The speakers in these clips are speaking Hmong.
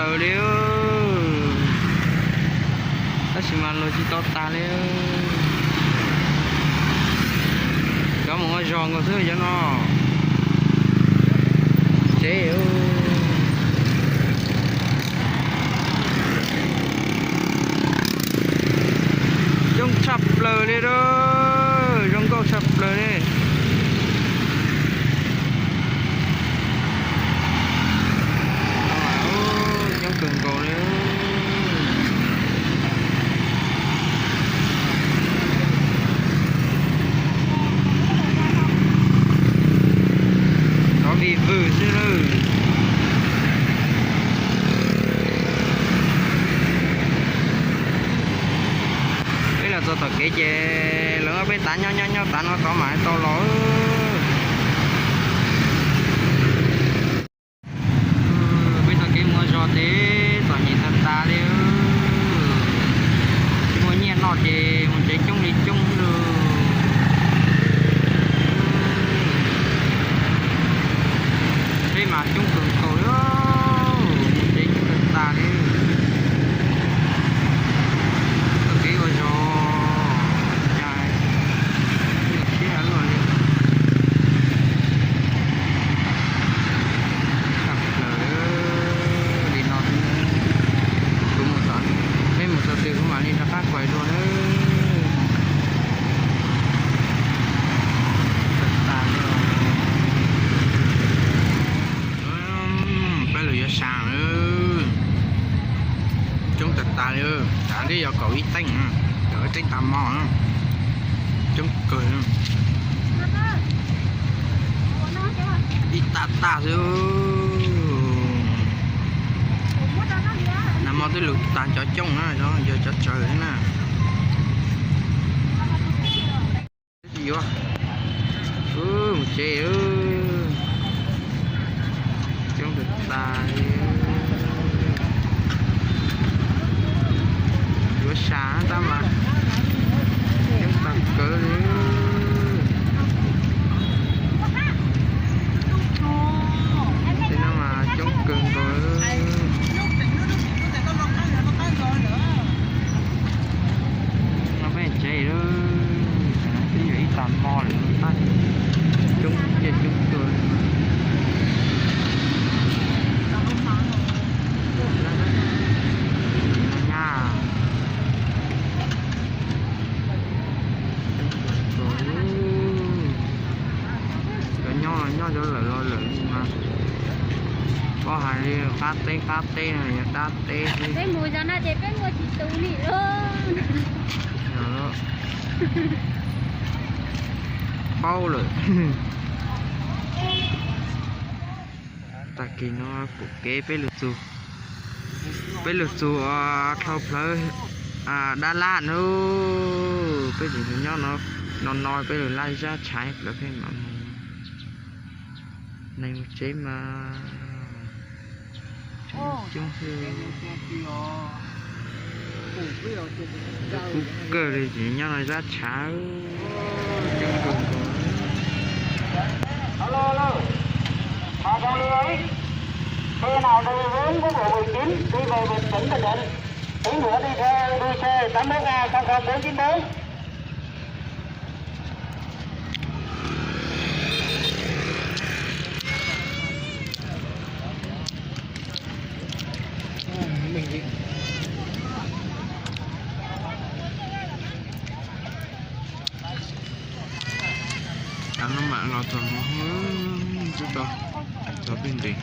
Plaws li, tab sis mas luag tsis tau tas li. Cov mus ua zog nkaus xwb cov no. Tsev coob tshaj plaws li, zoo nkauj tshaj plaws li. Coob kawg nkaus li. Cov vij vwm xwb lawm. Peb los txog tom kev ces lawv muab peb tav nyob nyob nyob tav no tod mam li tau los. Peb taug kev mus ua zog ces txom nyem tag tas li. Tsis muaj nyiaj noj ces mus tsev coob li coob xwb lauj. Peb mas coob kawg nkaus li, mus tsev coob tag tas li. Taug kev ua zog cas siab heev li. Tshaj plaws li no, kuv mus txog, peb mus txog twg kuv mam li rov qab kuaj dua nawb. Peb lawv yuav sas lawm. Coob tag tas li, tsam twb yog kaum ib teev, kaum ib teev tag hmo. Coob kawg, ib tag tag xwb. Nag hmo twb lug tag cov coob na, yog cov tsawg na. Yuav mus tsev, coob tag tas li. Yuav sas tab mas coob tag kawg li. Tej no mas coob kawg nkaus. No peb tsev lawm, twb yog ib tag hmo lawm, coob tiag coob kawg. Nyab, cov nyob los nyob, cov lawm los lawm li mas. Pab hais li qab teb qab teb no yog dab teb xwb. Peb mus zog no ces peb muaj tsis tus li lauj. Paub lawm. Tag kis no pom kev peb lug txug, peb lug txug dhau plawv dab laj na. Peb tseem nyob no, no no peb lug laj zab tshav plawv peb mam mus. Neeg mus tsev mas coob xwb. Kub kawg li, tseem nyob no zab tshav. Alo, alo. Mà dòng lưới, xe nào từ hướng quốc lộ mười chín đi về huyện tỉnh Bình Định, tín hiệu đi theo đuôi xe tám mốt A không không bốn chín bốn. Cov no mam los txog no, twb tau txog pem ntev.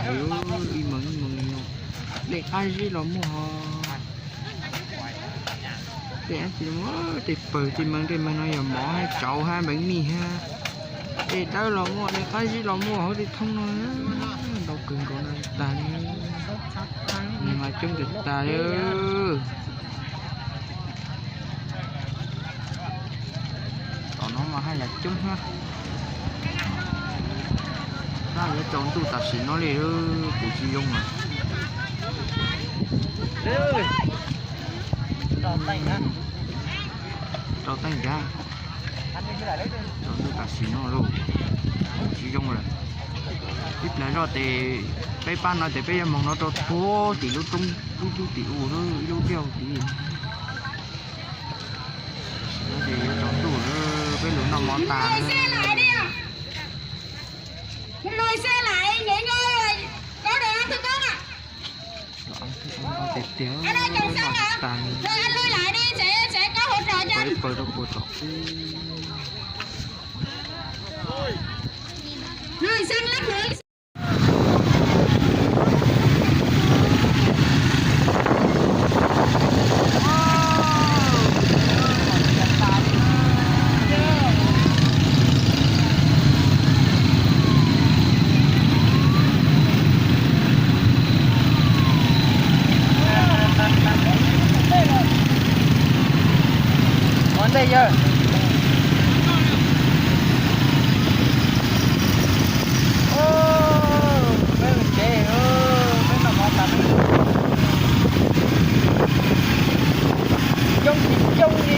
Ib mees ib mees no, dej qab zib los muaj ho. Dej dab tsi los muaj, tej pawg tej mees, tej mees no yog mov hab tsauv hab npeev mij hab. Dej dawb los muaj, dej qab zib los muaj hauv tej thoob no, ntau kawg nkaus no tag li. Neeg mas coob kawg tag li. Tom no mas haj yam coob hab. Nab yuav tsaus ntuj tam sim no li, kuv tsis zoo lawm. Rau teej nkav, tsaus ntuj tam sim no lauj, kuv tsis zoo lawm. Ib plag zoj tes peb pab no tes peb yuav moog no rau puag tim lub roob, lub roob tim u, ib lub diaug tid. Tam sim no ces yuav tsaus ntuj lawm, peb lug noj mov tag. Tiag tiag, peb pawg rau puag tom ub. Ua ntej yawg. Peb mus tsev, peb noj mov tas. Coob tsis coob li.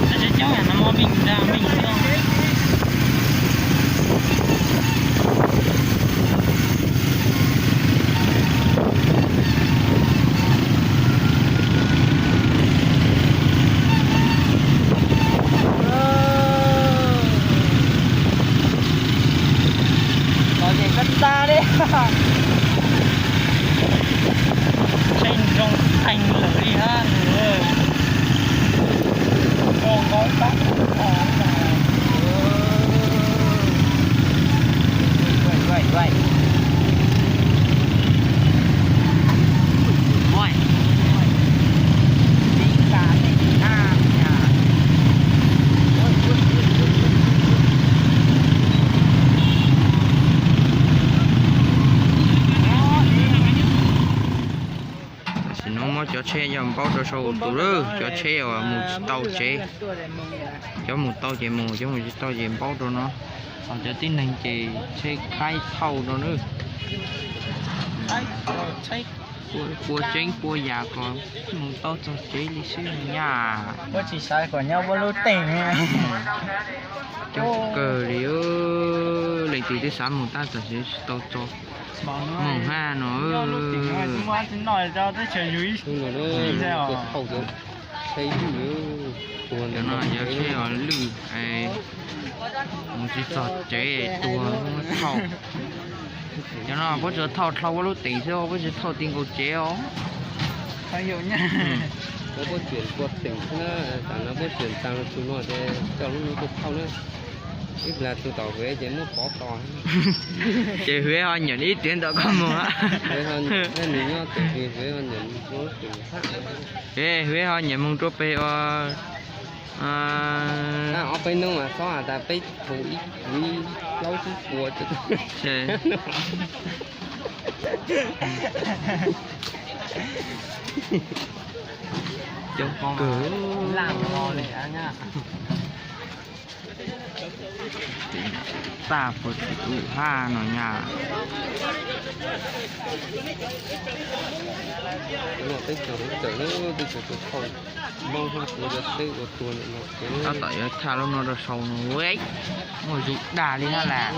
Los ces koj tag li. Tsheb zoo tag lawm li hab. Tam sim no muab cov tsheb yog npaub rau sau tus lawm, cov tsheb uas mus tsis tau tsev. Cov mus tau ces mus, cov mus tsis tau ces npaub rau no. Ho cov tib neeg ces tsheb khaib thauj rau nawb. Puas tseeb puas yam kom mus tau txog tsev li xwb nyaj. Puab tsis xav kom nyob puab lub teej. Coob kawg li, leej twg twb xav mus tab tom tsis tau tso. Moog hab no. Cov no yog tsheb lwj, mus tsis txog tsev tuag thauj. Cov no puab tsuas thauj dlhau puab lub teem xwb, puab tsis thauj ti nkaus tsev os. Puab tseem puag teem xwb na, tam no puab tseem taag txug no ces coj lub no tuaj thauj na. Ib plag txug tom Huav ces muab pov tos. Ces Huav ho nyam ib tiam ntawm koj moog. Nws nyob tom Huav ho nyam lub teem. Huav ho nyam moog rua peg ua ob peb nub mas xob has tas peb thaum ib kuv plaub tsib puas. Coob kawg. Tag puag tim u hab no nyaj. Tab tom yuav thaj lub no rau sau no, muaj zug dag li hab las.